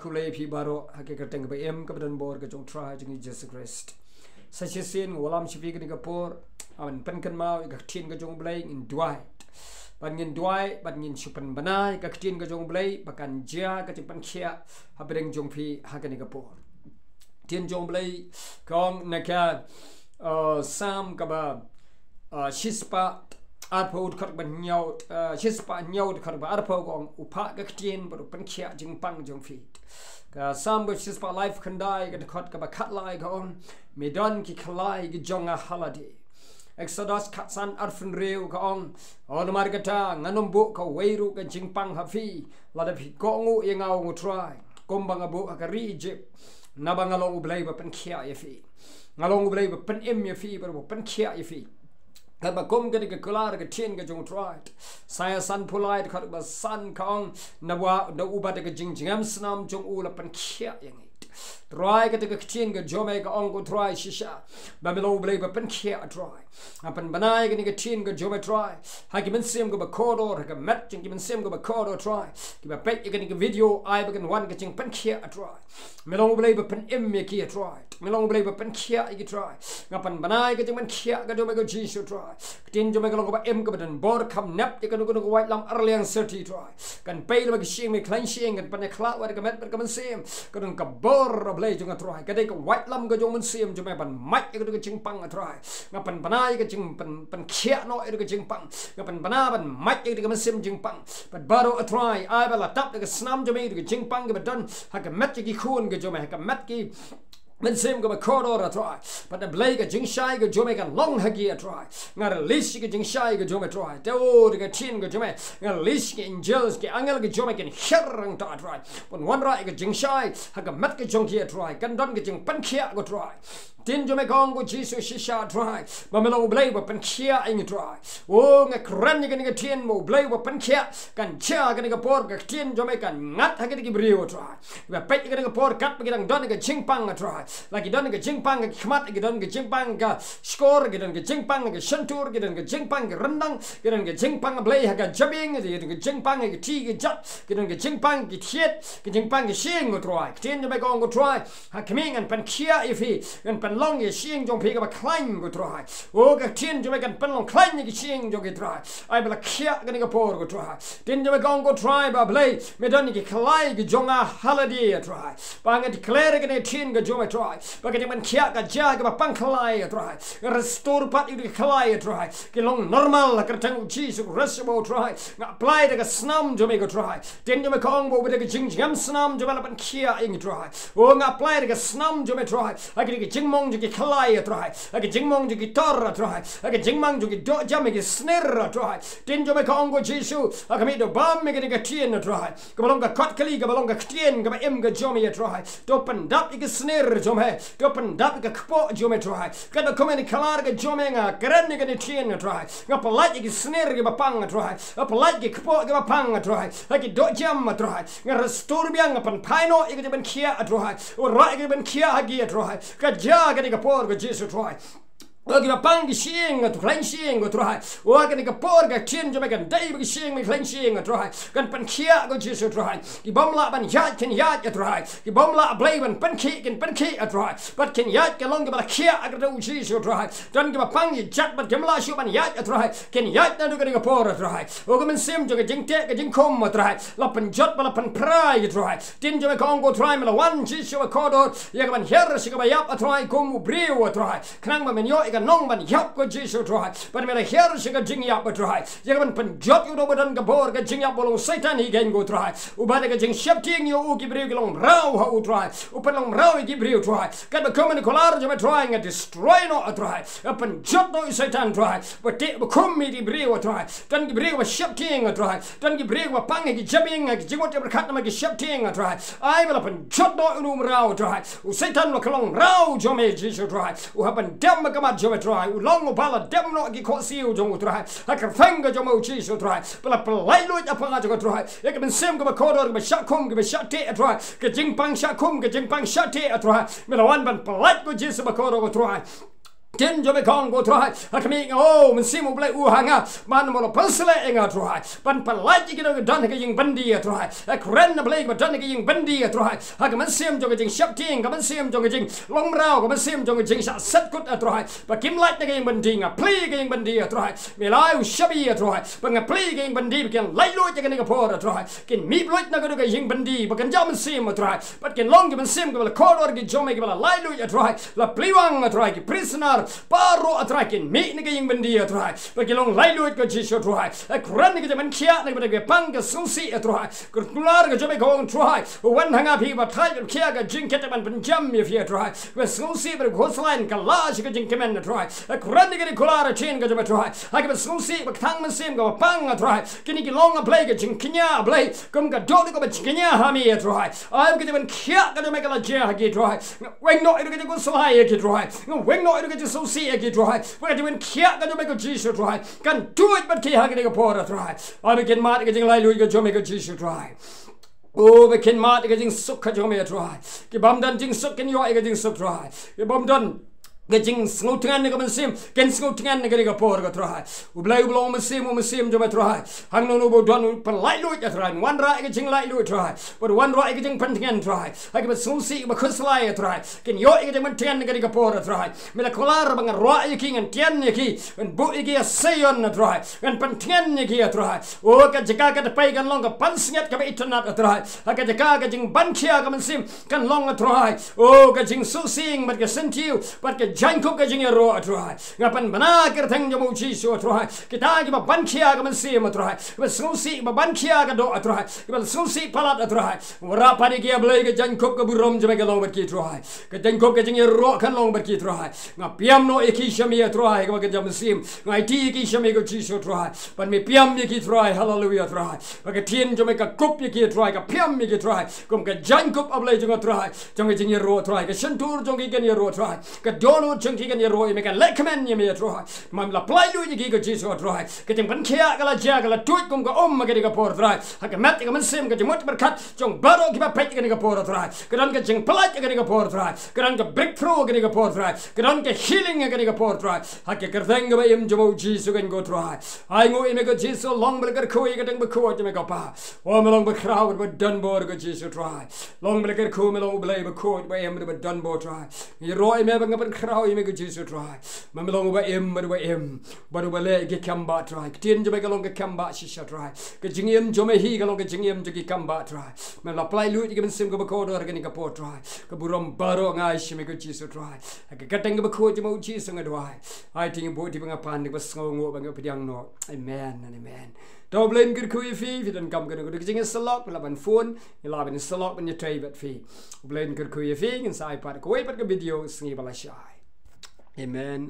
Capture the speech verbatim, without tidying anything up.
Khublei phi baroh ha ka kyrteng kaba im kaba donbor ka jong Trai jong ngi Jisu Khrist. Sa shisien nga wallam sha phi kane ka por, ban pynkynmaw ïa ka ktien ka jong U Blei, ngin duwai. Ban ngin duwai, ban ngin shu pynbna ïa ka ktien ka jong U Blei ba kan jia ka jingpynkhiah hapdeng jong phi ha kane ka por. Ktien jong U Blei ka ong na ka, uh, Salm kaba, uh, shispah arphew dkhot ba hynñiew, uh, shispah hynñiew dkhot ba arphew ka ong, U phah ka ktien bad u pynkhiah jingpang jong phi. Ka Salm ba shispah laiphew khyndai ka dkhot kaba khatlai ka ong, me don ki khlai ki jong nga ha lade. Exodus khatsan arphew hynriew ka ong, o namar kata ngan ym buh kawei ruh ka jingpang ha phi, lada phi kohnguh ïa nga, ong U Trai, kumba nga buh ha ka ri Ijipt, naba nga long U Blei ba pynkhiah ïa phi. Nga long U Blei ba pynim ïa phi, ba pynkhiah ïa phi. Katba kum kane ka kular ka ktien ka jong U Trai. Isaiah sanphew lai dkhot ba san ka ong, naba, na uba da ka jingjngem snam jong u la pynkhiah ïa ngi. Trai, kata ka ktien ka jong me ka ong ko Trai shisha ba me long U Blei ba pynkhiah, Trai. Nga pynbna ïa kane ka ktien ka jong me, Trai, ha ki mynsiem kiba kordor, ha ka met jong ki mynsiem kiba kordor, Trai. Kiba peit ïa kane ka video, ai ba kan wan ka jingpynkhiah, Trai. Me long U Blei ba pynim ïa ki, Trai. Me long U Blei ba pynkhiah ïa ki, Trai. Nga pynbna ïa ka jingpynkhiah ka jong me ko Jisu, Trai. Ka ktien jong me ka long kaba im kaba donbor, kam nep ïa kano kano ka waitlam arliang syrti, Trai. Kan peit lyngba ki shyieng me khlaiñ shyieng, kan pynïakhlad wat ka met bad ka mynsiem. Ka don ka bor, A Blei jong nga, Trai. Ka dei ka waitlam ka jong mynsiem jong me ban mait ïa kata ka jingpang, Trai. Nga pynbna ïa ka jing pyn, pynkhiah noh ïa ka jingpang. Nga pynbna ban mait ïa ka mynsiem jingpang. Bad baroh, A Trai, ai ba la tap da ka snam jong me ïa ka jingpang kaba don ha ka met jong ki khun ka jong me, ha ka met ki mynsiem kaba kordor, A Trai. Bad A Blei, ka jingshai ka jong me kan long ha ki, A Trai. Nga release ka jingshai ka jong me, Trai. Te o da ka ktien ka jong me, nga release ki angels, ki angel ka jong me kin hiar hangta, A Trai, ban wanrah ïa ka jingshai ha ka met ka jong ki, A Trai. Kan don ka jingpynkhiah ko Trai. Ktien jong me ka ong ko Jisu shisha, Trai, ba me long U Blei ba pynkhiah ïa ngi, Trai. O, nga kren ïa kane ka ktien ba U Blei ba pynkhiah kan jia ha kane ka por, ka ktien jong me kan ngat ha kine ki briew, Trai. Ba peit ïa kane ka por katba ki dang don ïa ka jingpang, Trai. La ki don ïa ka jingpang ha ki khmat, ki don ïa ka jingpang ha ka shkor, ki don ïa ka jingpang ha ka shyntur, ki don ïa ka jingpang ha ka ryndang, ki don ïa ka jingpang, A Blei, ha ka jabieng, ki don ïa ka jingpang ha ka kti ka jait, ki don ïa ka jingpang ha ki thied, ki jingpang ha ki shyieng, ko Trai. Ktien jong me ka ong ko Trai, ha khmih ngan pynkhiah ïa phi, ngan pynlong ïa ka shyieng jong phi kaba khlaiñ ko Trai. O, ka ktien jong me kan pynlong khlaiñ ïa ka shyieng jong ki, Trai. Ai ba la khiah kane ka por ko Trai. Ktien jong me ka ong ko Trai ba Blei, me don ïa ki khlai ki jong nga ha lade, A Trai. Ba nga declare kane ka ktien ka jong me, Trai, ba ka jingpynkhiah ka jia ha kiba pang khlai, A Trai. Restore pat ïa ki khlai, A Trai. Ki long normal ha ka kyrteng u Jisu Khrist, A Trai. Nga apply da ka snam jong me ko Trai. Ktien jong me ka ong ba uba da ka jingjngem snam jong me la pynkhiah ïa ngi, Trai. O, nga apply da ka snam jong me, Trai, ha ki, ki jingmong jong ki khlai, A Trai, ha ki jingmong jong ki tor, A Trai, ha ki jingmong jong ki dohjem, ki sner, A Trai. Ktien jong me ka ong ko Jisu, ha khmih, to bam ïa kane ka ktien, A Trai, kaba long ka kot kali, kaba long ka ktien kaba im ka jong me, A Trai. To pyndap ïa ki sner jong me, to pyndap ïa ka kpoh jong me, Trai. Katba kum ïa kane ka kular ka jong me nga kren ïa kane ka ktien, A Trai. Nga pyllait ïa ki sner kiba pang, A Trai. Nga pyllait ïa ki kpoh kiba pang, A Trai. Ha ki dohjem, A Trai, nga restore biang, nga pynphai noh ïa ka jingpynkhiah, A Trai. Wanrah ïa ka jingpynkhiah ha ki, A Trai. Ka jia ha kane ka por ko Jisu, Trai. O, kiba pang ki shyieng, to khlaiñ shyieng ko Trai. O, ha kane ka por ka ktien jong me kan dei bad ki shyieng me khlaiñ shyieng, A Trai. Kan pynkhiah ko Jisu, Trai. Ki bym lah ban ïaid kin ïaid, A Trai. Ki bym lah, Blei, ban pynkhih kin pynkhih, A Trai. Bad kin ïaid, kin long kiba la khiah ha ka kyrteng u Jisu, A Trai. Don kiba pang ki jait bad kim lah shuh ban ïaid, A Trai. Kin ïaid naduh kane ka por, A Trai. O, ka mynsiem jong ka jingteh ka jingkhum, A Trai, la pynjot bad la pynphrai, A Trai. Ktien jong me ka ong ko Trai, me la wan Jisu bakordor ïa ka ban hiar sha kaba ïap, A Trai, kum u briew, A Trai. Khnang ba men ïoh ïa ka nong ban ïap ko Jisu, A Trai. Bad me la hiar sha ka jingïap, A Trai, ïa ka ban pynjot ïa uno uba don ka bor ka jingïap, ba long u Soitan hi kein ko Trai. Uba da ka jingsheptieng ïa u ki briew ki long mraw ha u, Trai. U pynlong mraw ïa ki briew, Trai. Katba kum ïa kane ka kular jong me, Trai, nga destroy noh, A Trai. Nga pynjot noh ïa u Soitan, Trai, ba teh ba khum ïa ki briew, A Trai. Don ki briew ba sheptieng, A Trai. Don ki briew ba pang ha ki jabieng, ha ki jingmut jingpyrkhat namar ki sheptieng, A Trai. Ai ba la pynjot noh ïa uno u mraw, A Trai. U Soitan u la ka long mraw jong me Jisu, A Trai. U hap ban dem ha khmat jong me, A Trai. U long uba la dem noh ha ki khohsiew jong u, A Trai. Ha ka kyrteng ka jong me u Jisu, A Trai. Ba la pyllait luid ha pdeng jong u, A Trai. Ïa ka mynsiem kaba kordor, kaba shah khum, kaba shah teh, A Trai. Ka jingpang shah khum, ka jingpang shah teh, A Trai. Me la wan ban pyllait ko Jisu bakordor, A Trai. Ktien jong me ka ong ko Trai, ha khmih nga, o Mynsiem U Blei u ha nga ban mano pynsleh ïa nga Trai, ban pynlait ïa kino ki don ha ka ïing byndi Trai. Nga kren na Blei ba don ha ka ïing byndi Trai, ha ka mynsiem jong ka jingsheptieng, ka mynsiem jong ka jinglong mraw, ka mynsiem jong ka jingshah set kut Trai, ba kim lait na ka ïing byndi. Nga plie ka ïing byndi Trai, me la ai u shabi Trai, ba nga plie ka ïing byndi ba kin laitluid ïa kane ka por Trai. Kin mih bluid na kano ka ïing byndi ba kynja mynsiem Trai, bad kin long ki mynsiem kiba la kordor ki jong me kiba la laitluid Trai. La plie wang Trai ki prisoner baroh Trai, kin mih na ka ïing byndi Trai, bad kin long laitluid ko Jisu Trai. Nga kren ïa ka jingpynkhiah na ka bynta kiba pang ka sngewsih Trai. Ka kular ka jong me ka ong Trai, u wan ha nga phi ba thait bad khiah ka jingkit ban pynjem ïa phi Trai. Ka sngewsih bad ka khuslai ka la sha ka jingkmen Trai. Nga kren ïa ka kular ka ktien ka jong me Trai, ha kaba sngewsih ba ka thang mynsiem kaba pang Trai. Kine ki long A Blei ka jingkñia A Blei, kum ka dohnud kaba jingkñia ha me Trai. Ai ba ka jingpynkhiah ka jong me ka la jia ha ki Trai. Nga weng noh ïa ka jingkhuslai ïa ki Trai. Nga weng noh ïa ka jingsngewsih ïa ki Trai, ba ka jingpynkhiah ka jong me ko Jisu Trai kan tuid bad ki ha kane ka por Trai. Ai ba kin mad ïa ka jinglaitluid ka jong me ko Jisu Trai. O ba kin mad ïa ka jingsuk ka jong me Trai. Ki bym don jingsuk kin ïoh ïa ka jingsuk Trai. Ki bym don ka jingsngewtngen na ka mynsiem kin sngewtngen na kane ka por ko Trai. U Blei uba long mynsiem, u mynsiem jong me Trai. Hangno hangno ba u don, u pynlaitluid Trai, un wanrah ïa ka jinglaitluid Trai, bad un wanrah ïa ka jingpyntngen Trai. Ha kaba sngewsih ba khuslai Trai, kin ïoh ïa ka jingpyntngen na kane ka por Trai. Me la kular ba ngan rwah ïa ki, ngan tian ïa ki, ngan buh ïa ki ha Zion Trai, ngan pyntngen ïa ki Trai. O ka jaka kata pei kan long ka pansngiat kaba itynnad Trai. Ha ka jaka ka jingpynkhiah ka mynsiem kan long Trai. O ka jingsuk sing bad ka syntiew bad ka jaiñkup ka jingïaroh Trai. Nga pynbna kyrteng jong me Jisu Trai, kita kiba pynkhia ka mynsiem Trai, kiba sngewsih ba pynkhia ka doh Trai, kiba sngewsih palat Trai. Nga wanrah pat ïa ki A Blei, ka jaiñkup ka burom jong me ka long bad ki Trai. Ka jaiñkup ka jingïaroh kan long bad ki Trai. Nga piam noh ïa ki sha me Trai, kaba ka jingmynsiem. Nga aiti ïa ki sha me ko Jisu Trai, ban me piam ïa ki Trai. Haleluia Trai. Ba ka ktien jong me ka kup ïa ki Trai, ka piam ïa ki Trai, kum ka jaiñkup A Blei jong nga Trai. Jong ka jingïaroh Trai, ka shyntur jong ki kan ïaroh Trai, ka dohnud jong ki kan ïaroh ïa me, kan lehkmen ïa me Trai. Mem la pyllait lut ïa ki ko Jisu Trai. Ka jingpynkhia ka la jia, ka la tuid kum ka um ha kane ka por Trai. Ha ka met ïa ka mynsiem, ka jingmut jingpyrkhat jong baroh kiba peit ha kane ka por Trai. Ka don ka jingpyllait ha kane ka por Trai. Ka don ka breakthrough ha kane ka por Trai. Ka don ka healing ha kane ka por Trai. Ha ka kyrteng kaba im jong me Jisu kan ko Trai. Ai nguh ïa me ko Jisu, long ba la kyrkhu ïa ka kyrteng bakhuid jong me ko Pa. O me long bakhraw bad badonbor ko Jisu Trai. Long ba la kyrkhu, me long U Blei bakhuid, ba im bad badonbor Trai. Ngi ïaroh ïa me ba ngi pynkhraw ïa me ko Jisu Trai. Me me long uba im bad uba im bad uba leh ïa ki kam bah Trai. Ka ktien jong me ka long ka kam bah shisha Trai. Ka jingim jong me hi ka long ka jingim jong ki kam bah Trai. Me la pyllait lut ïa ka mynsiem kaba kordor ha kane ka por Trai. Ka burom baroh nga ai sha me ko Jisu Trai. Ha ka kyrteng kaba khuid jong me Jisu nga duwai. Ai te ngi buh te ba nga pan, te ba sngew nguh, ba nga pdiang noh. Amen and amen. To U Blei un kyrkhu ïa phi, phi donkam kano kano ka jingïasyllok, phi lah ban phone, ngi lah ban ïasyllok ban ïatrei bad phi. U Blei un kyrkhu ïa phi, ngin sa ai pat kawei pat ka video sngi ba la shai. Amen.